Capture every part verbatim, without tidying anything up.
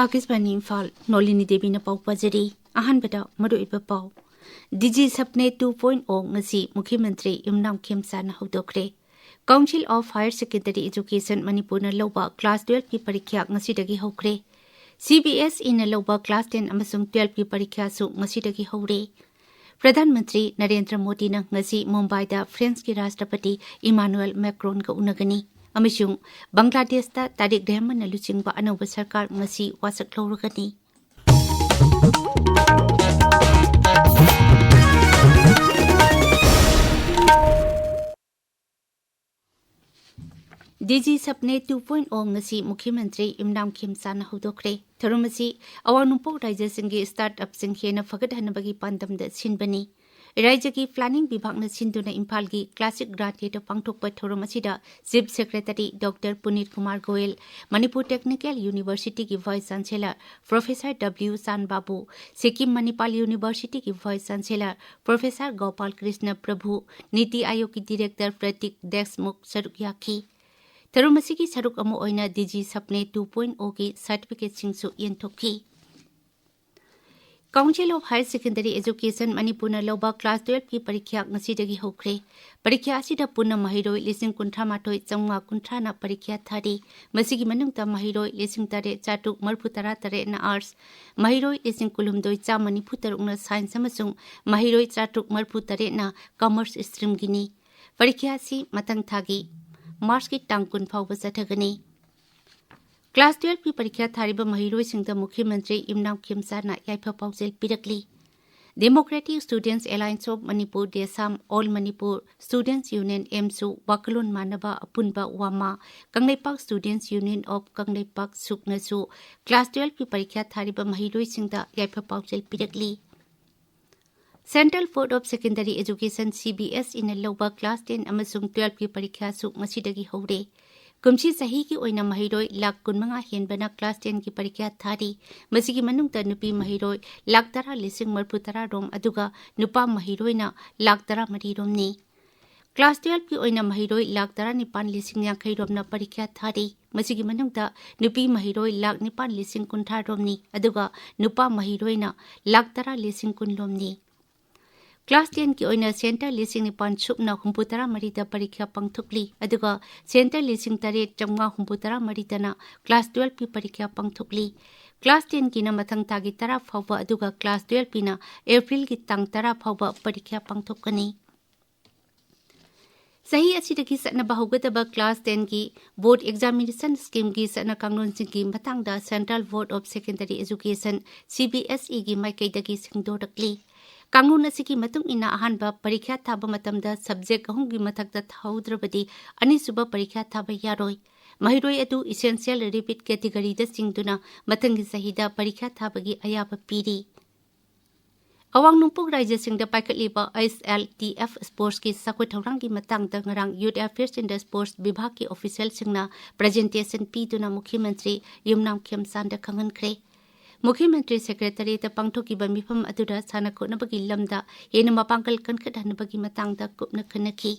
ꯑꯥꯀꯥꯁꯕꯥꯅꯤ ꯏꯝꯐꯥꯜ, ꯅꯣꯂꯤꯅꯤ ꯗꯦꯕꯤꯅ ꯄꯥꯎ ꯄꯥꯖꯔꯤ꯫ ꯑꯍꯥꯟꯕꯗ ꯃꯔꯨꯑꯣꯏꯕ ꯄꯥꯎ꯫ ꯗꯤꯖꯤ ꯁꯞꯅꯦ ꯇꯨ ꯄꯣꯏꯟꯠ ꯑꯣ ꯉꯁꯤ ꯃꯨꯈ꯭ꯌ ꯃꯟꯇ꯭ꯔꯤ ꯌꯨꯝꯅꯥꯝ ꯈꯦꯝꯆꯥꯅ ꯍꯧꯗꯣꯛꯈ꯭ꯔꯦ꯫ Council of Higher Secondary Education ꯃꯅꯤꯄꯨꯔꯅ ꯂꯧꯕ ꯀ꯭ꯂꯥꯁ ꯇꯨꯌꯦꯜꯐꯀꯤ ꯄꯔꯤꯈ꯭ꯌꯥ ꯉꯁꯤꯗꯒꯤ ꯍꯧꯈ꯭ꯔꯦ꯫ ꯁꯤ ꯕꯤ ꯑꯦꯁ ꯏꯅ ꯂꯧꯕ ꯀ꯭ꯂꯥꯁ ꯇꯦꯟ ꯑꯃꯁꯨꯡ ꯇꯨꯌꯦꯜꯐꯀꯤ ꯄꯔꯤꯈ꯭ꯌꯥꯁꯨ ꯉꯁꯤꯗꯒꯤ ꯍꯧꯔꯦ꯫ ꯄ꯭ꯔꯙꯥꯟ ꯃꯟꯇ꯭ꯔꯤ ꯅꯔꯦꯟꯗ꯭ꯔ ꯃꯣꯗꯤꯅ ꯉꯁꯤ ꯃꯨꯝꯕꯥꯏꯗ ꯐ꯭ꯔꯦꯟꯁꯀꯤ ꯔꯥꯁꯇ꯭ꯔꯄꯇꯤ ꯏꯃꯥꯅꯨꯑꯦꯜ ꯃꯦꯀ꯭ꯔꯣꯟꯒ ꯎꯅꯒꯅꯤ ꯑꯃꯁꯨꯡ ꯕꯪꯒ꯭ꯂꯥꯗꯦꯁꯇ ꯇꯥꯔꯤꯛ ꯔꯦꯍꯃꯟꯅ ꯂꯨꯆꯤꯡꯕ ꯑꯅꯧꯕ ꯁꯔꯀꯥꯔ ꯉꯁꯤ ꯋꯥꯁꯛ ꯂꯧꯔꯒꯅꯤ꯫ ꯗꯤꯖꯤ ꯁꯞꯅꯦ ꯇꯨ ꯄꯣꯏꯟꯠ ꯑꯣ ꯉꯁꯤ ꯃꯨꯈ꯭ꯌ ꯃꯟꯇ꯭ꯔꯤ ꯌꯨꯝꯅꯥꯝ ꯈꯦꯝꯆꯥꯅ ꯍꯧꯗꯣꯛꯈ꯭ꯔꯦ꯫ ꯊꯧꯔꯝ ꯑꯁꯤ ꯑꯋꯥꯡ ꯅꯣꯡꯄꯣꯛ ꯔꯥꯏꯖ꯭ꯌꯁꯤꯡꯒꯤ startup ꯁꯤꯡ ꯍꯦꯟꯅ ꯐꯒꯠꯍꯟꯅꯕꯒꯤ ꯄꯥꯟꯗꯝꯗ ꯁꯤꯟꯕꯅꯤ꯫ ꯔꯥꯏꯖ꯭ꯌꯒꯤ planning ꯕꯤꯚꯥꯒꯅ ꯁꯤꯟꯗꯨꯅ ꯏꯝꯐꯥꯜꯒꯤ classic grant ꯗ ꯄꯥꯡꯊꯣꯛꯄ ꯊꯧꯔꯝ ꯑꯁꯤꯗ Chief Secretary Doctor ꯄꯨꯅꯤꯠ Kumar Goyal, Manipur Technical University ꯒꯤ Vice Chancellor Professor W ꯆꯥꯟ ꯕꯥꯕꯨ, ꯁꯤꯛꯀꯤꯝ ꯃꯅꯤꯄꯥꯜ University ꯒꯤ Vice Chancellor Professor Gopal Krishna ꯄ꯭ꯔꯚꯨ, ꯅꯤꯇꯤ ꯑꯥꯌꯣꯒꯀꯤ Director ꯄ꯭ꯔꯇꯤꯛ ꯗꯦꯁꯃꯨꯈ ꯁꯔꯨꯛ ꯌꯥꯈꯤ꯫ ꯊꯧꯔꯝ ꯑꯁꯤꯒꯤ ꯁꯔꯨꯛ ꯑꯃ ꯑꯣꯏꯅ ꯗꯤꯖꯤ ꯁꯞꯅꯦ ꯇꯨ ꯄꯣꯏꯟꯠ ꯑꯣꯒꯤ certificate ꯁꯤꯡꯁꯨ ꯌꯦꯟꯊꯣꯛꯈꯤ꯫ Council of Higher Secondary Education ꯃꯅꯤꯄꯨꯔꯅ ꯂꯧꯕ ꯀ꯭ꯂꯥꯁ ꯇꯨꯌꯦꯜꯐꯀꯤ ꯄꯔꯤꯈ꯭ꯌꯥ ꯉꯁꯤꯗꯒꯤ ꯍꯧꯈ꯭ꯔꯦ꯫ ꯄꯔꯤꯈ꯭ꯌꯥ ꯑꯁꯤꯗ ꯄꯨꯟꯅ ꯃꯍꯩꯔꯣꯏ ꯂꯤꯁꯤꯡ ꯀꯨꯟꯊ꯭ꯔꯥ ꯃꯥꯊꯣꯏ ꯆꯥꯃꯉꯥ ꯀꯨꯟꯊ꯭ꯔꯥꯅ ꯄꯔꯤꯈ꯭ꯌꯥ ꯊꯥꯔꯤ꯫ ꯃꯁꯤꯒꯤ ꯃꯅꯨꯡꯗ ꯃꯍꯩꯔꯣꯏ ꯂꯤꯁꯤꯡ ꯇꯔꯦꯠ ꯆꯥꯇ꯭ꯔꯨꯛ ꯃꯔꯤꯐꯨ ꯇꯔꯥ ꯇꯔꯦꯠꯅ Arts, ꯃꯍꯩꯔꯣꯏ ꯂꯤꯁꯤꯡ ꯀꯨꯟꯍꯨꯝꯗꯣꯏ ꯆꯥꯝꯃ ꯅꯤꯐꯨ ꯇꯔꯨꯛꯅ Science ꯑꯃꯁꯨꯡ ꯃꯍꯩꯔꯣꯏ ꯆꯥꯇ꯭ꯔꯨꯛ ꯃꯔꯤꯐꯨ ꯇꯔꯦꯠꯅ Commerce stream ꯒꯤꯅꯤ꯫ ꯄꯔꯤꯈ꯭ꯌꯥ ꯑꯁꯤ ꯃꯊꯪ ꯊꯥꯒꯤ ꯃꯥꯔꯆꯀꯤ ꯇꯥꯡ ꯀꯨꯟ ꯐꯥꯎꯕ ꯆꯠꯊꯒꯅꯤ꯫ ꯀ꯭ꯂꯥꯁ ꯇꯨꯌꯦꯜꯐꯀꯤ ꯄꯔꯤꯈ꯭ꯌꯥ ꯊꯥꯔꯤꯕ ꯃꯍꯩꯔꯣꯏꯁꯤꯡꯗ ꯃꯨꯈ꯭ꯌ ꯃꯟꯇ꯭ꯔꯤ ꯌꯨꯝꯅꯥꯝ ꯈꯦꯝꯆꯥꯅ ꯌꯥꯏꯐ ꯄꯥꯎꯖꯦꯜ ꯄꯤꯔꯛꯂꯤ꯫ Democratic Students Alliance of Manipur, DESAM, All Manipur Students Union, ꯑꯦꯝꯁꯨ, ꯋꯥꯈꯜꯂꯣꯟ ꯃꯥꯟꯅꯕ ꯑꯄꯨꯟꯕ ꯋꯥꯃꯥ, Kangleipak Students Union of Kangleipak, ꯁꯨꯛꯅꯁꯨ ꯀ꯭ꯂꯥꯁ ꯇꯨꯌꯦꯜꯐꯀꯤ ꯄꯔꯤꯈ꯭ꯌꯥ ꯊꯥꯔꯤꯕ ꯃꯍꯩꯔꯣꯏꯁꯤꯡꯗ ꯌꯥꯏꯐ ꯄꯥꯎꯖꯦꯜ ꯄꯤꯔꯛꯂꯤ꯫ Central Board of Secondary Education, C B S ꯏꯅ ꯂꯧꯕ ꯀ꯭ꯂꯥꯁ ꯇꯦꯟ ꯑꯃꯁꯨꯡ ꯇꯨꯌꯦꯜꯐꯀꯤ ꯄꯔꯤꯈ꯭ꯌꯥꯁꯨ ꯉꯁꯤꯗꯒꯤ ꯍꯧꯔꯦ꯫ ꯀꯨꯝꯁꯤ ꯆꯍꯤꯒꯤ ꯑꯣꯏꯅ ꯃꯍꯩꯔꯣꯏ ꯂꯥꯈ ꯀꯨꯟꯃꯉꯥ ꯍꯦꯟꯕꯅ ꯀ꯭ꯂꯥꯁ ꯇꯦꯟꯒꯤ ꯄꯔꯤꯈ꯭ꯌꯥ ꯊꯥꯔꯤ꯫ ꯃꯁꯤꯒꯤ ꯃꯅꯨꯡꯗ ꯅꯨꯄꯤ ꯃꯍꯩꯔꯣꯏ ꯂꯥꯈ ꯇꯔꯥ ꯂꯤꯁꯤꯡ ꯃꯔꯤꯐꯨ ꯇꯔꯥ ꯔꯣꯝ, ꯑꯗꯨꯒ ꯅꯨꯄꯥ ꯃꯍꯩꯔꯣꯏꯅ ꯂꯥꯈ ꯇꯔꯥ ꯃꯔꯤ ꯔꯣꯝꯅꯤ꯫ Class twelve ꯀꯤ ꯑꯣꯏꯅ ꯃꯍꯩꯔꯣꯏ ꯂꯥꯈ ꯇꯔꯥꯅꯤꯄꯥꯟ ꯂꯤꯁꯤꯡ ꯌꯥꯡꯈꯩ ꯔꯣꯝꯅ ꯄꯔꯤꯈ꯭ꯌꯥ ꯊꯥꯔꯤ꯫ ꯃꯁꯤꯒꯤ ꯃꯅꯨꯡꯗ ꯅꯨꯄꯤ ꯃꯍꯩꯔꯣꯏ ꯂꯥꯈ ꯅꯤꯄꯥꯟ ꯂꯤꯁꯤꯡ ꯀꯨꯟꯊ꯭ꯔꯥ ꯔꯣꯝꯅꯤ, ꯑꯗꯨꯒ ꯅꯨꯄꯥ ꯃꯍꯩꯔꯣꯏꯅ ꯂꯥꯈ ꯇꯔꯥ ꯂꯤꯁꯤꯡ ꯀꯨꯟ ꯔꯣꯝꯅꯤ꯫ Class ten ꯀꯤ ꯑꯣꯏꯅ center ꯂꯤꯁꯤꯡ ꯅꯤꯄꯥꯟ ꯁꯨꯞꯅ ꯍꯨꯝꯐꯨ ꯇꯔꯥ ꯃꯔꯤꯗ ꯄꯔꯤꯈ꯭ꯌꯥ ꯄꯥꯡꯊꯣꯛꯂꯤ, ꯑꯗꯨꯒ center ꯂꯤꯁꯤꯡ ꯇꯔꯦꯠ ꯆꯥꯝꯃꯉꯥ ꯍꯨꯝꯐꯨ ꯇꯔꯥ ꯃꯔꯤꯗꯅ class twelve ꯀꯤ ꯄꯔꯤꯈ꯭ꯌꯥ ꯄꯥꯡꯊꯣꯛꯂꯤ꯫ Class ten ꯒꯤꯅ ꯃꯊꯪ ꯊꯥꯒꯤ ꯇꯔꯥ ꯐꯥꯎꯕ, ꯑꯗꯨꯒ class twelve ꯀꯤꯅ April ꯒꯤ ꯇꯥꯡ ꯇꯔꯥ ꯐꯥꯎꯕ ꯄꯔꯤꯈ꯭ꯌꯥ ꯄꯥꯡꯊꯣꯛꯀꯅꯤ꯫ ꯆꯍꯤ ꯑꯁꯤꯗꯒꯤ ꯆꯠꯅꯕ ꯍꯧꯒꯗꯕ class ten ꯒꯤ board examination scheme ꯒꯤ ꯆꯠꯅ ꯀꯥꯡꯂꯣꯟꯁꯤꯡꯒꯤ ꯃꯇꯥꯡꯗ Central Board of Secondary Education, C B S E ꯒꯤ ꯃꯥꯏꯀꯩꯗꯒꯤ ꯁꯦꯡꯗꯣꯔꯛꯂꯤ꯫ ꯀꯥꯡꯂꯣꯟ ꯑꯁꯤꯒꯤ ꯃꯇꯨꯡ ꯏꯟꯅ ꯑꯍꯥꯟꯕ ꯄꯔꯤꯈ꯭ꯌꯥ ꯊꯥꯕ ꯃꯇꯝꯗ subject ꯑꯍꯨꯝꯒꯤ ꯃꯊꯛꯇ ꯊꯥꯍꯧꯗ꯭ꯔꯕꯗꯤ ꯑꯅꯤꯁꯨꯕ ꯄꯔꯤꯈ꯭ꯌꯥ ꯊꯥꯕ ꯌꯥꯔꯣꯏ꯫ ꯃꯍꯩꯔꯣꯏ ꯑꯗꯨ essential repeat category ꯗ ꯆꯤꯡꯗꯨꯅ ꯃꯊꯪꯒꯤ ꯆꯍꯤꯗ ꯄꯔꯤꯈ꯭ꯌꯥ ꯊꯥꯕꯒꯤ ꯑꯌꯥꯕ ꯄꯤꯔꯤ꯫ ꯑꯋꯥꯡ ꯅꯣꯡꯄꯣꯛ ꯔꯥꯏꯖ꯭ꯌꯁꯤꯡꯗ ꯄꯥꯏꯈꯠꯂꯤꯕ H L T F sports ꯀꯤ ꯆꯥꯎꯈꯠ ꯊꯧꯔꯥꯡꯒꯤ ꯃꯇꯥꯡꯗ ꯉꯔꯥꯡ Youth Affairs and Sports ꯕꯤꯚꯥꯒꯀꯤ official ꯁꯤꯡꯅ presentation ꯄꯤꯗꯨꯅ ꯃꯨꯈ꯭ꯌ ꯃꯟꯇ꯭ꯔꯤ ꯌꯨꯝꯅꯥꯝ ꯈꯦꯝꯆꯥꯟꯗ ꯈꯪꯍꯟꯈ꯭ꯔꯦ꯫ ꯃꯨꯈ꯭ꯌ ꯃꯟꯇ꯭ꯔꯤ secretariat ꯇ ꯄꯥꯡꯊꯣꯛꯈꯤꯕ ꯃꯤꯐꯝ ꯑꯗꯨꯗ ꯁꯥꯟꯅ ꯈꯣꯠꯅꯕꯒꯤ ꯂꯝꯗ ꯍꯦꯟꯅ ꯃꯄꯥꯡꯒꯜ ꯀꯟꯈꯠꯍꯟꯅꯕꯒꯤ ꯃꯇꯥꯡꯗ ꯀꯨꯞꯅ ꯈꯟꯅꯈꯤ꯫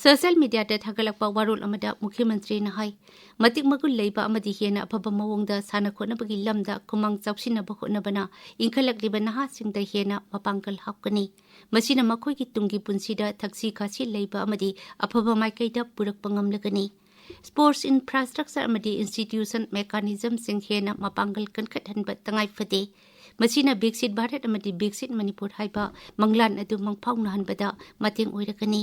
Social media ꯗ ꯊꯥꯒꯠꯂꯛꯄ ꯋꯥꯔꯣꯜ ꯑꯃꯗ ꯃꯨꯈ꯭ꯌ ꯃꯟꯇ꯭ꯔꯤꯅ ꯍꯥꯏ, ꯃꯇꯤꯛ ꯃꯒꯨꯟ ꯂꯩꯕ ꯑꯃꯗꯤ ꯍꯦꯟꯅ ꯑꯐꯕ ꯃꯑꯣꯡꯗ ꯁꯥꯟꯅ ꯈꯣꯠꯅꯕꯒꯤ ꯂꯝꯗ ꯈꯨꯃꯥꯡ ꯆꯥꯎꯁꯤꯟꯅꯕ ꯍꯣꯠꯅꯕꯅ ꯏꯟꯈꯠꯂꯛꯂꯤꯕ ꯅꯍꯥꯁꯤꯡꯗ ꯍꯦꯟꯅ ꯃꯄꯥꯡꯒꯜ ꯍꯥꯞꯀꯅꯤ꯫ ꯃꯁꯤꯅ ꯃꯈꯣꯏꯒꯤ ꯇꯨꯡꯒꯤ ꯄꯨꯟꯁꯤꯗ ꯊꯛꯁꯤ ꯈꯥꯁꯤ ꯂꯩꯕ ꯑꯃꯗꯤ ꯑꯐꯕ ꯃꯥꯏꯀꯩꯗ ꯄꯨꯔꯛꯄ ꯉꯝꯂꯒꯅꯤ꯫ Sports infrastructure ꯑꯃꯗꯤ institution mechanism ꯁꯤꯡ ꯍꯦꯟꯅ ꯃꯄꯥꯡꯒꯜ ꯀꯟꯈꯠꯍꯟꯕ ꯇꯉꯥꯏ ꯐꯗꯦ꯫ ꯃꯁꯤꯅ ꯕꯤꯛꯁꯤꯠ ꯚꯥꯔꯠ ꯑꯃꯗꯤ ꯕꯤꯛꯁꯤꯠ ꯃꯅꯤꯄꯨꯔ ꯍꯥꯏꯕ ꯃꯪꯂꯥꯟ ꯑꯗꯨ ꯃꯪꯐꯥꯎꯅꯍꯟꯕꯗ ꯃꯇꯦꯡ ꯑꯣꯏꯔꯒꯅꯤ꯫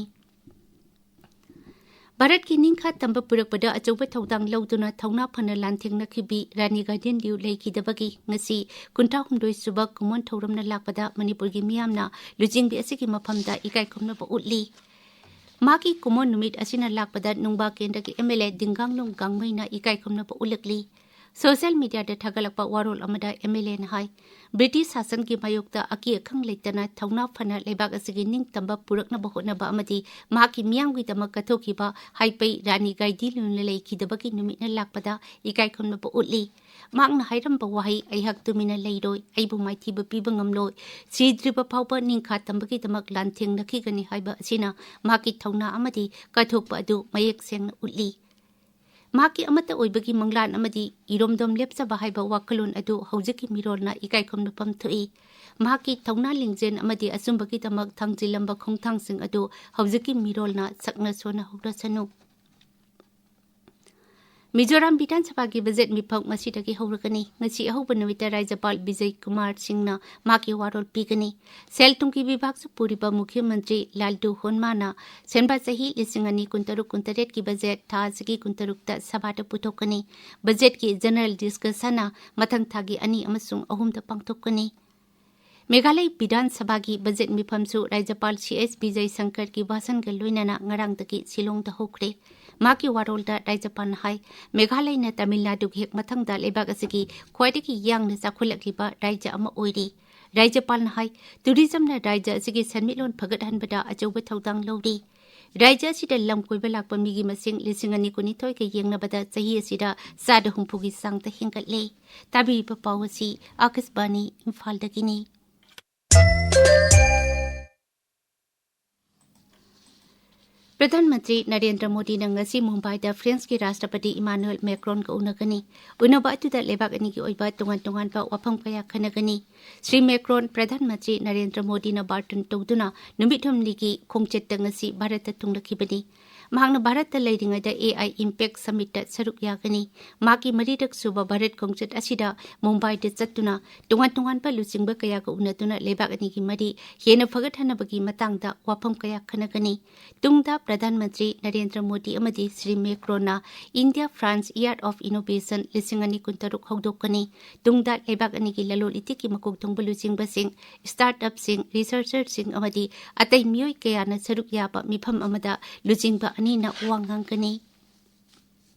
ꯚꯥꯔꯠꯀꯤ ꯅꯤꯡꯈꯥ ꯇꯝꯕ ꯄꯨꯔꯛꯄꯗ ꯑꯆꯧꯕ ꯊꯧꯗꯥꯡ ꯂꯧꯗꯨꯅ ꯊꯧꯅꯥ ꯐꯅ ꯂꯥꯟꯊꯦꯡꯅꯈꯤꯕꯤ ꯔꯥꯅꯤ ꯒꯥꯏꯗꯦꯟꯂꯤꯎ ꯂꯩꯈꯤꯗꯕꯒꯤ ꯉꯁꯤ ꯀꯨꯟꯊ꯭ꯔꯥ ꯍꯨꯝꯗꯣꯏ ꯁꯨꯕ ꯀꯨꯝꯑꯣꯟ ꯊꯧꯔꯝꯅ ꯂꯥꯛꯄꯗ ꯃꯅꯤꯄꯨꯔꯒꯤ ꯃꯤꯌꯥꯝꯅ ꯂꯨꯆꯤꯡꯕꯤ ꯑꯁꯤꯒꯤ ꯃꯐꯝꯗ ꯏꯀꯥꯏ ꯈꯨꯝꯅꯕ ꯎꯠꯂꯤ꯫ ꯃꯍꯥꯛꯀꯤ ꯀꯨꯝꯑꯣꯟ ꯅꯨꯃꯤꯠ ꯑꯁꯤꯅ ꯂꯥꯛꯄꯗ ꯅꯨꯡꯕꯥ ꯀꯦꯟꯗ꯭ꯔꯒꯤ M L A ꯗꯤꯡꯒꯥꯡꯂꯨꯡ ꯒꯥꯡꯃꯩꯅ ꯏꯀꯥꯏ ꯈꯨꯝꯅꯕ ꯎꯠꯂꯛꯂꯤ꯫ ꯁꯣꯁꯤꯌꯦꯜ ꯃꯤꯗꯤꯌꯥꯗ ꯊꯥꯒꯠꯂꯛꯄ ꯋꯥꯔꯣꯜ ꯑꯃꯗ ꯑꯦꯝ ꯑꯦꯜ ꯑꯦꯅ ꯍꯥꯏ, ꯕ꯭ꯔꯤꯇꯤꯁ ꯁꯥꯁꯟꯒꯤ ꯃꯥꯌꯣꯛꯇ ꯑꯀꯤ ꯑꯈꯪ ꯂꯩꯇꯅ ꯊꯧꯅꯥ ꯐꯅ ꯂꯩꯕꯥꯛ ꯑꯁꯤꯒꯤ ꯅꯤꯡꯇꯝꯕ ꯄꯨꯔꯛꯅꯕ ꯍꯣꯠꯅꯕ ꯑꯃꯗꯤ ꯃꯍꯥꯛꯀꯤ ꯃꯤꯌꯥꯝꯒꯤꯗꯃꯛ ꯀꯠꯊꯣꯛꯈꯤꯕ ꯍꯥꯏꯄꯩ ꯔꯥꯅꯤ ꯒꯥꯏꯗꯤ ꯂꯨꯅ ꯂꯩꯈꯤꯗꯕꯒꯤ ꯅꯨꯃꯤꯠꯅ ꯂꯥꯛꯄꯗ ꯏꯀꯥꯏ ꯈꯨꯝꯅꯕ ꯎꯠꯂꯤ꯫ ꯃꯍꯥꯛꯅ ꯍꯥꯏꯔꯝꯕ ꯋꯥꯍꯩ, "ꯑꯩꯍꯥꯛ ꯇꯨꯃꯤꯟꯅ ꯂꯩꯔꯣꯏ, ꯑꯩꯕꯨ ꯃꯥꯏꯊꯤꯕ ꯄꯤꯕ ꯉꯝꯂꯣꯏ, ꯁꯤꯗ꯭ꯔꯤꯕ ꯐꯥꯎꯕ ꯅꯤꯡꯈꯥ ꯇꯝꯕꯒꯤꯗꯃꯛ ꯂꯥꯟꯊꯦꯡꯅꯈꯤꯒꯅꯤ" ꯍꯥꯏꯕ ꯑꯁꯤꯅ ꯃꯍꯥꯛꯀꯤ ꯊꯧꯅꯥ ꯑꯃꯗꯤ ꯀꯠꯊꯣꯛꯄ ꯑꯗꯨ ꯃꯌꯦꯛ ꯁꯦꯡꯅ ꯎꯠꯂꯤ꯫ ꯃꯍꯥꯛꯀꯤ ꯑꯃꯠꯇ ꯑꯣꯏꯕꯒꯤ ꯃꯪꯂꯥꯟ ꯑꯃꯗꯤ ꯏꯔꯣꯝꯗꯣꯝ ꯂꯦꯞꯆꯕ ꯍꯥꯏꯕ ꯋꯥꯈꯜꯂꯣꯟ ꯑꯗꯨ ꯍꯧꯖꯤꯛꯀꯤ ꯃꯤꯔꯣꯜꯅ ꯏꯀꯥꯏ ꯈꯨꯝꯅꯐꯝ ꯊꯣꯛꯏ꯫ ꯃꯍꯥꯛꯀꯤ ꯊꯧꯅꯥ ꯂꯤꯡꯖꯦꯜ ꯑꯃꯗꯤ ꯑꯆꯨꯝꯕꯒꯤꯗꯃꯛ ꯊꯥꯡꯖꯤꯜꯂꯝꯕ ꯈꯣꯡꯊꯥꯡꯁꯤꯡ ꯑꯗꯨ ꯍꯧꯖꯤꯛꯀꯤ ꯃꯤꯔꯣꯜꯅ ꯁꯛꯅ ꯁꯣꯟꯅꯍꯧꯔꯁꯅꯨ꯫ ꯃꯤꯖꯣꯔꯥꯝ ꯕꯤꯙꯥꯟ ꯁꯚꯥꯒꯤ ꯕꯖꯦꯠ ꯃꯤꯐꯝ ꯉꯁꯤꯗꯒꯤ ꯍꯧꯔꯒꯅꯤ꯫ ꯉꯁꯤ ꯑꯍꯧꯕ ꯅꯨꯃꯤꯠꯇ ꯔꯥꯖ꯭ꯌꯄꯥꯜ ꯕꯤꯖꯌ ꯀꯨꯃꯥꯔ ꯁꯤꯡꯅ ꯃꯍꯥꯛꯀꯤ ꯋꯥꯔꯣꯜ ꯄꯤꯒꯅꯤ꯫ ꯁꯦꯜ ꯊꯨꯝꯒꯤ ꯕꯤꯚꯥꯒꯁꯨ ꯄꯨꯔꯤꯕ ꯃꯨꯈ꯭ꯌ ꯃꯟꯇ꯭ꯔꯤ ꯂꯥꯜꯗꯨ ꯍꯣꯟꯃꯥꯅ ꯁꯦꯟꯕꯥ ꯆꯍꯤ ꯂꯤꯁꯤꯡ ꯑꯅꯤ ꯀꯨꯟꯇꯔꯨꯛ ꯀꯨꯟꯇꯔꯦꯠꯀꯤ ꯕꯖꯦꯠ ꯊꯥ ꯑꯁꯤꯒꯤ ꯀꯨꯟꯇꯔꯨꯛꯇ ꯁꯚꯥꯗ ꯄꯨꯊꯣꯛꯀꯅꯤ꯫ ꯕꯖꯦꯠꯀꯤ ꯖꯦꯅꯔꯦꯜ ꯗꯤꯁꯀꯁꯟꯅ ꯃꯊꯪ ꯊꯥꯒꯤ ꯑꯅꯤ ꯑꯃꯁꯨꯡ ꯑꯍꯨꯝꯗ ꯄꯥꯡꯊꯣꯛꯀꯅꯤ꯫ ꯃꯦꯘꯥꯂꯌ ꯕꯤꯙꯥꯟ ꯁꯚꯥꯒꯤ ꯕꯖꯦꯠ ꯃꯤꯐꯝꯁꯨ ꯔꯥꯖ꯭ꯌꯄꯥꯜ ꯁꯤ ꯑꯦꯁ ꯕꯤꯖꯌ ꯁꯪꯀꯔꯒꯤ ꯚꯥꯁꯟꯒ ꯂꯣꯏꯅꯅ ꯉꯔꯥꯡꯗꯒꯤ ꯁꯤꯂꯣꯡꯗ ꯍꯧꯈ꯭ꯔꯦ꯫ ꯃꯍꯥꯛꯀꯤ ꯋꯥꯔꯣꯜꯗ ꯔꯥꯖ꯭ꯌꯄꯥꯜꯅ ꯍꯥꯏ, ꯃꯦꯘꯥꯂꯌꯅ ꯇꯥꯃꯤꯜ ꯅꯥꯗꯨꯒꯤ ꯍꯦꯛ ꯃꯊꯪꯗ ꯂꯩꯕꯥꯛ ꯑꯁꯤꯒꯤ ꯈ꯭ꯋꯥꯏꯗꯒꯤ ꯌꯥꯡꯅ ꯆꯥꯎꯈꯠꯂꯛꯂꯤꯕ ꯔꯥꯖ꯭ꯌ ꯑꯃ ꯑꯣꯏꯔꯤ꯫ ꯔꯥꯖ꯭ꯌꯄꯥꯜꯅ ꯍꯥꯏ, ꯇꯨꯔꯤꯖꯝꯅ ꯔꯥꯖ꯭ꯌ ꯑꯁꯤꯒꯤ ꯁꯦꯟꯃꯤꯠꯂꯣꯟ ꯐꯒꯠꯍꯟꯕꯗ ꯑꯆꯧꯕ ꯊꯧꯗꯥꯡ ꯂꯧꯔꯤ꯫ ꯔꯥꯖ꯭ꯌ ꯑꯁꯤꯗ ꯂꯝ ꯀꯣꯏꯕ ꯂꯥꯛꯄ ꯃꯤꯒꯤ ꯃꯁꯤꯡ ꯂꯤꯁꯤꯡ ꯑꯅꯤ ꯀꯨꯟꯅꯤꯊꯣꯏꯒ ꯌꯦꯡꯅꯕꯗ ꯆꯍꯤ ꯑꯁꯤꯗ ꯆꯥꯗ ꯍꯨꯝꯐꯨꯒꯤ ꯆꯥꯡꯗ ꯍꯦꯟꯒꯠꯂꯦ꯫ ꯇꯥꯕꯤꯔꯤꯕ ꯄꯥꯎ ꯑꯁꯤ ꯑꯥꯀꯥꯁꯕꯥꯅꯤ ꯏꯝꯐꯥꯜꯗꯒꯤꯅꯤ꯫ ꯄ꯭ꯔꯙꯥꯟ ꯃꯟꯇ꯭ꯔꯤ ꯅꯔꯦꯟꯗ꯭ꯔ ꯃꯣꯗꯤꯅ ꯉꯁꯤ ꯃꯨꯝꯕꯥꯏꯗ ꯐ꯭ꯔꯦꯟꯁꯀꯤ ꯔꯥꯁꯇ꯭ꯔꯄꯇꯤ ꯏꯃꯥꯅꯨꯑꯦꯜ ꯃꯦꯀ꯭ꯔꯣꯟꯒ ꯎꯅꯒꯅꯤ꯫ ꯎꯅꯕ ꯑꯗꯨꯗ ꯂꯩꯕꯥꯛ ꯑꯅꯤꯒꯤ ꯑꯣꯏꯕ ꯇꯣꯉꯥꯟ ꯇꯣꯉꯥꯟꯕ ꯋꯥꯐꯝ ꯀꯌꯥ ꯈꯟꯅꯒꯅꯤ꯫ ꯁ꯭ꯔꯤ ꯃꯦꯀ꯭ꯔꯣꯟ ꯄ꯭ꯔꯙꯥꯟ ꯃꯟꯇ꯭ꯔꯤ ꯅꯔꯦꯟꯗ꯭ꯔ ꯃꯣꯗꯤꯅ ꯕꯥꯔꯇꯟ ꯇꯧꯗꯨꯅ ꯅꯨꯃꯤꯠ ꯍꯨꯝꯅꯤꯒꯤ ꯈꯣꯡꯆꯠꯇ ꯉꯁꯤ ꯚꯥꯔꯠꯇ ꯊꯨꯡꯂꯈꯤꯕꯅꯤ꯫ ꯃꯍꯥꯛꯅ ꯚꯥꯔꯠꯇ ꯂꯩꯔꯤꯉꯩꯗ ꯑꯦ ꯑꯥꯏ ꯏꯝꯄꯦꯛ ꯁꯃꯤꯠꯇ ꯁꯔꯨꯛ ꯌꯥꯒꯅꯤ꯫ ꯃꯍꯥꯛꯀꯤ ꯃꯔꯤꯔꯛ ꯁꯨꯕ ꯚꯥꯔꯠ ꯈꯣꯡꯆꯠ ꯑꯁꯤꯗ ꯃꯨꯝꯕꯥꯏꯗ ꯆꯠꯇꯨꯅ ꯇꯣꯉꯥꯟ ꯇꯣꯉꯥꯟꯕ ꯂꯨꯆꯤꯡꯕ ꯀꯌꯥꯒ ꯎꯅꯗꯨꯅ ꯂꯩꯕꯥꯛ ꯑꯅꯤꯒꯤ ꯃꯔꯤ ꯍꯦꯟꯅ ꯐꯒꯠꯍꯟꯅꯕꯒꯤ ꯃꯇꯥꯡꯗ ꯋꯥꯐꯝ ꯀꯌꯥ ꯈꯟꯅꯒꯅꯤ꯫ ꯇꯨꯡꯗ ꯄ꯭ꯔꯙꯥꯟ ꯃꯟꯇ꯭ꯔꯤ ꯅꯔꯦꯟꯗ꯭ꯔ ꯃꯣꯗꯤ ꯑꯃꯗꯤ ꯁ꯭ꯔꯤ ꯃꯦꯀ꯭ꯔꯣꯟꯅ India France year of innovation ꯂꯤꯁꯤꯡ ꯑꯅꯤ ꯀꯨꯟꯇꯔꯨꯛ ꯍꯧꯗꯣꯛꯀꯅꯤ꯫ ꯇꯨꯡꯗ ꯂꯩꯕꯥꯛ ꯑꯅꯤꯒꯤ ꯂꯂꯣꯟ ꯏꯇꯤꯛꯀꯤ ꯃꯀꯣꯛ ꯊꯣꯡꯕ ꯂꯨꯆꯤꯡꯕꯁꯤꯡ, ꯁ꯭ꯇꯥꯔꯠ ꯑꯞꯁꯤꯡ, ꯔꯤꯁꯔꯆꯔꯁꯤꯡ ꯑꯃꯗꯤ ꯑꯇꯩ ꯃꯤꯑꯣꯏ ꯀꯌꯥꯅ ꯁꯔꯨꯛ ꯌꯥꯕ ꯃꯤꯐꯝ ꯑꯃꯗ ꯂꯨꯆꯤꯡꯕ ꯑꯅꯤꯅ ꯋꯥ ꯉꯥꯡꯒꯅꯤ꯫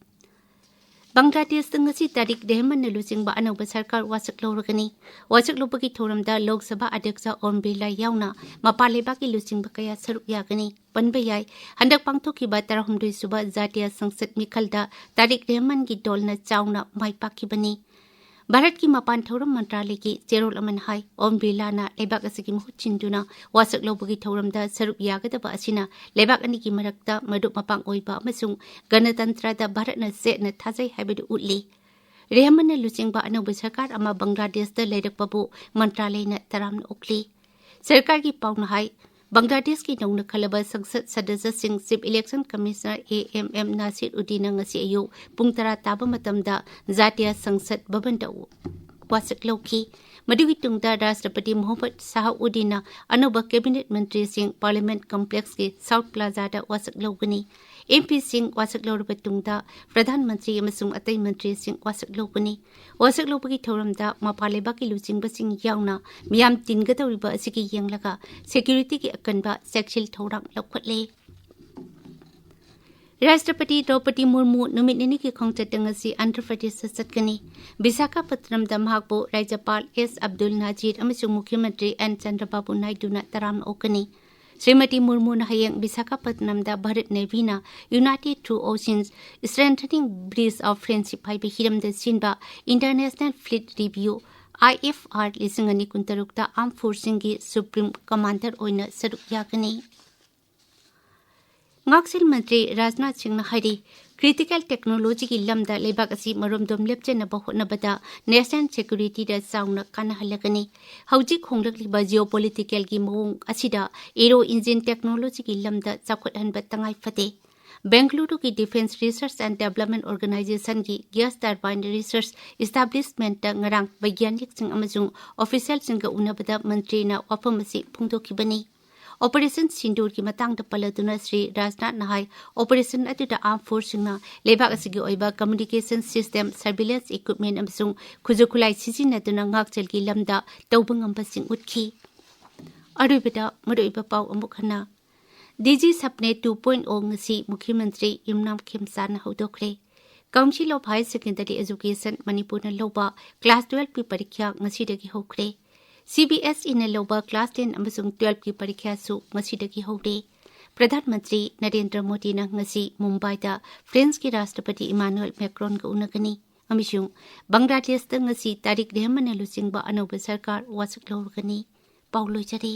ꯕꯪꯒ꯭ꯂꯥꯗꯦꯁꯇ ꯉꯁꯤ ꯇꯥꯔꯤꯛ ꯔꯦꯍꯃꯟꯅ ꯂꯨꯆꯤꯡꯕ ꯑꯅꯧꯕ ꯁꯔꯀꯥꯔ ꯋꯥꯁꯛ ꯂꯧꯔꯒꯅꯤ꯫ ꯋꯥꯁꯛ ꯂꯧꯕꯒꯤ ꯊꯧꯔꯝꯗ ꯂꯣꯛ ꯁꯚꯥ ꯑꯗ꯭ꯌꯛꯁ ꯑꯣꯝ ꯕꯤꯔꯂꯥ ꯌꯥꯎꯅ ꯃꯄꯥꯟ ꯂꯩꯕꯥꯛꯀꯤ ꯂꯨꯆꯤꯡꯕ ꯀꯌꯥ ꯁꯔꯨꯛ ꯌꯥꯒꯅꯤ꯫ ꯄꯟꯕ ꯌꯥꯏ, ꯍꯟꯗꯛ ꯄꯥꯡꯊꯣꯛꯈꯤꯕ ꯇꯔꯥꯍꯨꯝꯗꯣꯏ ꯁꯨꯕ ꯖꯥꯇꯤꯌ ꯁꯪꯁꯠ ꯃꯤꯈꯜꯗ ꯇꯥꯔꯤꯛ ꯔꯦꯍꯃꯟꯒꯤ ꯗꯣꯜꯅ ꯆꯥꯎꯅ ꯃꯥꯏ ꯄꯥꯛꯈꯤꯕꯅꯤ꯫ ꯚꯥꯔꯠꯀꯤ ꯃꯄꯥꯟ ꯊꯧꯔꯝ ꯃꯟꯇ꯭ꯔꯥꯂꯌꯒꯤ ꯆꯦꯔꯣꯜ ꯑꯃꯅ ꯍꯥꯏ, ꯑꯣꯝ ꯕꯤꯔꯂꯥꯅ ꯂꯩꯕꯥꯛ ꯑꯁꯤꯒꯤ ꯃꯍꯨꯠ ꯁꯤꯟꯗꯨꯅ ꯋꯥꯁꯛ ꯂꯧꯕꯒꯤ ꯊꯧꯔꯝꯗ ꯁꯔꯨꯛ ꯌꯥꯒꯗꯕ ꯑꯁꯤꯅ ꯂꯩꯕꯥꯛ ꯑꯅꯤꯒꯤ ꯃꯔꯛꯇ ꯃꯔꯨꯞ ꯃꯄꯥꯡ ꯑꯣꯏꯕ ꯑꯃꯁꯨꯡ ꯒꯅꯇꯟꯇ꯭ꯔꯗ ꯚꯥꯔꯠꯅ ꯆꯦꯠꯅ ꯊꯥꯖꯩ ꯍꯥꯏꯕꯗꯨ ꯎꯠꯂꯤ꯫ ꯔꯦꯍꯃꯟꯅ ꯂꯨꯆꯤꯡꯕ ꯑꯅꯧꯕ ꯁꯔꯀꯥꯔ ꯑꯃ ꯕꯪꯒ꯭ꯂꯥꯗꯦꯁꯇ ꯂꯩꯔꯛꯄꯕꯨ ꯃꯟꯇ꯭ꯔꯥꯂꯌꯅ ꯇꯔꯥꯝꯅ ꯑꯣꯛꯂꯤ꯫ ꯁꯔꯀꯥꯔꯒꯤ ꯄꯥꯎꯅ ꯍꯥꯏ, ꯕꯪꯒ꯭ꯂꯥꯗꯦꯁꯀꯤ ꯅꯧꯅ ꯈꯜꯂꯕ ꯁꯪꯁꯠ ꯁꯗꯁ꯭ꯌꯁꯤꯡ chief election commissioner A M M Nasir ꯎꯗꯤꯅ ꯉꯁꯤ ꯑꯌꯨꯛ ꯄꯨꯡ ꯇꯔꯥ ꯇꯥꯕ ꯃꯇꯝꯗ ꯖꯥꯇꯤꯌ ꯁꯪꯁꯠ ꯚꯕꯟꯗ ꯋꯥꯁꯛ ꯂꯧꯈꯤ꯫ ꯃꯗꯨꯒꯤ ꯇꯨꯡꯗ ꯔꯥꯁꯇ꯭ꯔꯄꯇꯤ ꯃꯣꯍꯝꯃꯗ ꯁꯥꯍ ꯎꯗꯤꯅ ꯑꯅꯧꯕ ꯀꯦꯕꯤꯅꯦꯠ ꯃꯟꯇ꯭ꯔꯤꯁꯤꯡ ꯄꯥꯔꯂꯤꯌꯥꯃꯦꯟꯠ ꯀꯝꯄ꯭ꯂꯦꯛꯁꯀꯤ ꯁꯥꯎꯊ ꯄ꯭ꯂꯥꯖꯥꯗ ꯋꯥꯁꯛ ꯂꯧꯒꯅꯤ꯫ ꯑꯦꯝ ꯄꯤꯁꯤꯡ ꯋꯥꯁꯛ ꯂꯧꯔꯕ ꯇꯨꯡꯗ ꯄ꯭ꯔꯙꯥꯟ ꯃꯟꯇ꯭ꯔꯤ ꯑꯃꯁꯨꯡ ꯑꯇꯩ ꯃꯟꯇ꯭ꯔꯤꯁꯤꯡ ꯋꯥꯁꯛ ꯂꯧꯒꯅꯤ꯫ ꯋꯥꯁꯛ ꯂꯧꯕꯒꯤ ꯊꯧꯔꯝꯗ ꯃꯄꯥꯟ ꯂꯩꯕꯥꯛꯀꯤ ꯂꯨꯆꯤꯡꯕꯁꯤꯡ ꯌꯥꯎꯅ ꯃꯤꯌꯥꯝ ꯇꯤꯟꯒꯗꯧꯔꯤꯕ ꯑꯁꯤꯒꯤ ꯌꯦꯡꯂꯒ ꯁꯦꯀ꯭ꯌꯨꯔꯤꯇꯤꯒꯤ ꯑꯀꯟꯕ ꯆꯦꯛꯁꯤꯜ ꯊꯧꯔꯥꯡ ꯂꯧꯈꯠꯂꯦ꯫ ꯔꯥꯁꯇ꯭ꯔꯄꯇꯤ ꯗ꯭ꯔꯧꯄꯗꯤ ꯃꯨꯔꯃꯨ ꯅꯨꯃꯤꯠ ꯅꯤꯅꯤꯒꯤ ꯈꯣꯡꯆꯠꯇ ꯉꯁꯤ ꯑꯟꯙ꯭ꯔ ꯄ꯭ꯔꯗꯦꯁꯇ ꯆꯠꯀꯅꯤ꯫ ꯕꯤꯁꯥꯈꯥꯄꯠꯅꯝꯗ ꯃꯍꯥꯛꯄꯨ ꯔꯥꯖ꯭ꯌꯄꯥꯜ ꯑꯦꯁ ꯑꯕꯗꯨꯜ ꯅꯥꯖꯤꯔ ꯑꯃꯁꯨꯡ ꯃꯨꯈ꯭ꯌ ꯃꯟꯇ꯭ꯔꯤ ꯑꯦꯟ ꯆꯟꯗ꯭ꯔꯕꯥꯕꯨ ꯅꯥꯏꯗꯨꯅ ꯇꯔꯥꯝꯅ ꯑꯣꯛꯀꯅꯤ꯫ ꯁ꯭ꯔꯤꯃꯇꯤ ꯃꯨꯔꯃꯨꯅ ꯍꯌꯦꯡ ꯕꯤꯁꯥꯈꯥꯄꯠꯅꯝꯗ Bharat ꯅꯦꯚꯤꯅ United Through Oceans, Strengthening Bridge of Friendship ꯍꯥꯏꯕ ꯍꯤꯔꯝꯗ ꯁꯤꯟꯕ International Fleet Review, I F R ꯂꯤꯁꯤꯡ ꯑꯅꯤ ꯀꯨꯟꯇꯔꯨꯛꯇ ꯑꯥꯔꯝ ꯐꯣꯔꯁꯁꯤꯡꯒꯤ ꯁꯨꯄ꯭ꯔꯤꯝ ꯀꯃꯥꯟꯗꯔ ꯑꯣꯏꯅ ꯁꯔꯨꯛ ꯌꯥꯒꯅꯤ꯫ ꯉꯥꯛꯁꯦꯜ ꯃꯟꯇ꯭ꯔꯤ ꯔꯥꯖꯅꯥꯊ ꯁꯤꯡꯅ ꯍꯥꯏꯔꯤ, ꯀ꯭ꯔꯤꯇꯤꯀꯦꯜ ꯇꯦꯛꯅꯣꯂꯣꯖꯤꯒꯤ ꯂꯝꯗ ꯂꯩꯕꯥꯛ ꯑꯁꯤ ꯃꯔꯣꯝꯗꯣꯝ ꯂꯦꯞꯆꯅꯕ ꯍꯣꯠꯅꯕꯗ ꯅꯦꯁꯅꯦꯜ ꯁꯦꯀ꯭ꯌꯨꯔꯤꯇꯤꯗ ꯆꯥꯎꯅ ꯀꯥꯟꯅꯍꯜꯂꯒꯅꯤ꯫ ꯍꯧꯖꯤꯛ ꯍꯣꯡꯂꯛꯂꯤꯕ ꯖꯤꯑꯣꯄꯣꯂꯤꯇꯤꯀꯦꯜꯒꯤ ꯃꯑꯣꯡ ꯑꯁꯤꯗ ꯑꯦꯔꯣ ꯏꯟꯖꯤꯟ ꯇꯦꯛꯅꯣꯂꯣꯖꯤꯒꯤ ꯂꯝꯗ ꯆꯥꯎꯈꯠꯍꯟꯕ ꯇꯉꯥꯏ ꯐꯗꯦ꯫ ꯕꯦꯡꯒꯂꯨꯔꯨꯒꯤ Defence Research and Development Organization ꯒꯤ gas turbine research establishment ꯇ ꯉꯔꯥꯡ ꯕꯩꯒ꯭ꯌꯥꯅꯤꯛꯁꯤꯡ ꯑꯃꯁꯨꯡ ꯑꯣꯐꯤꯁꯤꯌꯦꯜꯁꯤꯡꯒ ꯎꯅꯕꯗ ꯃꯟꯇ꯭ꯔꯤꯅ ꯋꯥꯐꯝ ꯑꯁꯤ ꯐꯣꯡꯗꯣꯛꯈꯤꯕꯅꯤ꯫ ꯑꯣꯄꯔꯦꯁꯟ ꯁꯤꯟꯗꯨꯔꯒꯤ ꯃꯇꯥꯡꯗ ꯄꯜꯂꯗꯨꯅ ꯁ꯭ꯔꯤ ꯔꯥꯖꯅꯥꯊꯅ ꯍꯥꯏ, ꯑꯣꯄꯔꯦꯁꯟ ꯑꯗꯨꯗ ꯑꯥꯔꯝ ꯐꯣꯔꯁꯁꯤꯡꯅ ꯂꯩꯕꯥꯛ ꯑꯁꯤꯒꯤ ꯑꯣꯏꯕ communication system, surveillance equipment ꯑꯃꯁꯨꯡ ꯈꯨꯠꯁꯨ ꯈꯨꯠꯂꯥꯏ ꯁꯤꯖꯤꯟꯅꯗꯨꯅ ꯉꯥꯛꯁꯦꯜꯒꯤ ꯂꯝꯗ ꯇꯧꯕ ꯉꯝꯕꯁꯤꯡ ꯎꯠꯈꯤ꯫ ꯑꯔꯣꯏꯕꯗ ꯃꯔꯨꯑꯣꯏꯕ ꯄꯥꯎ ꯑꯃꯨꯛ ꯍꯟꯅ꯫ ꯗꯤꯖꯤ ꯁꯞꯅꯦ ꯇꯨ ꯄꯣꯏꯟꯠ ꯑꯣ ꯉꯁꯤ ꯃꯨꯈ꯭ꯌ ꯃꯟꯇ꯭ꯔꯤ ꯌꯨꯝꯅꯥꯝ ꯈꯦꯝꯆꯥꯟꯅ ꯍꯧꯗꯣꯛꯈ꯭ꯔꯦ꯫ Council of Higher Secondary Education ꯃꯅꯤꯄꯨꯔꯅ ꯂꯧꯕ ꯀ꯭ꯂꯥꯁ ꯇꯨꯌꯦꯜꯐꯀꯤ ꯄꯔꯤꯈ꯭ꯌꯥ ꯉꯁꯤꯗꯒꯤ ꯍꯧꯈ꯭ꯔꯦ꯫ ꯁꯤ ꯕꯤ ꯑꯦꯁ ꯏꯅ ꯂꯧꯕ ꯀ꯭ꯂꯥꯁ ꯇꯦꯟ ꯑꯃꯁꯨꯡ ꯇꯨꯌꯦꯜꯐꯀꯤ ꯄꯔꯤꯈ꯭ꯌꯥꯁꯨ ꯉꯁꯤꯗꯒꯤ ꯍꯧꯔꯦ꯫ ꯄ꯭ꯔꯙꯥꯟ ꯃꯟꯇ꯭ꯔꯤ ꯅꯔꯦꯟꯗ꯭ꯔ ꯃꯣꯗꯤꯅ ꯉꯁꯤ ꯃꯨꯝꯕꯥꯏꯗ ꯐ꯭ꯔꯦꯟꯁꯀꯤ ꯔꯥꯁꯇ꯭ꯔꯄꯇꯤ ꯏꯃꯥꯅꯨꯑꯦꯜ ꯃꯦꯀ꯭ꯔꯣꯟꯒ ꯎꯅꯒꯅꯤ ꯑꯃꯁꯨꯡ ꯕꯪꯒ꯭ꯂꯥꯗꯦꯁꯇ ꯉꯁꯤ ꯇꯥꯔꯤꯛ ꯂꯤꯁꯤꯡ ꯑꯃꯅ ꯂꯨꯆꯤꯡꯕ ꯑꯅꯧꯕ ꯁꯔꯀꯥꯔ ꯋꯥꯁꯛ ꯂꯧꯔꯒꯅꯤ꯫ ꯄꯥꯎ ꯂꯣꯏꯖꯔꯦ꯫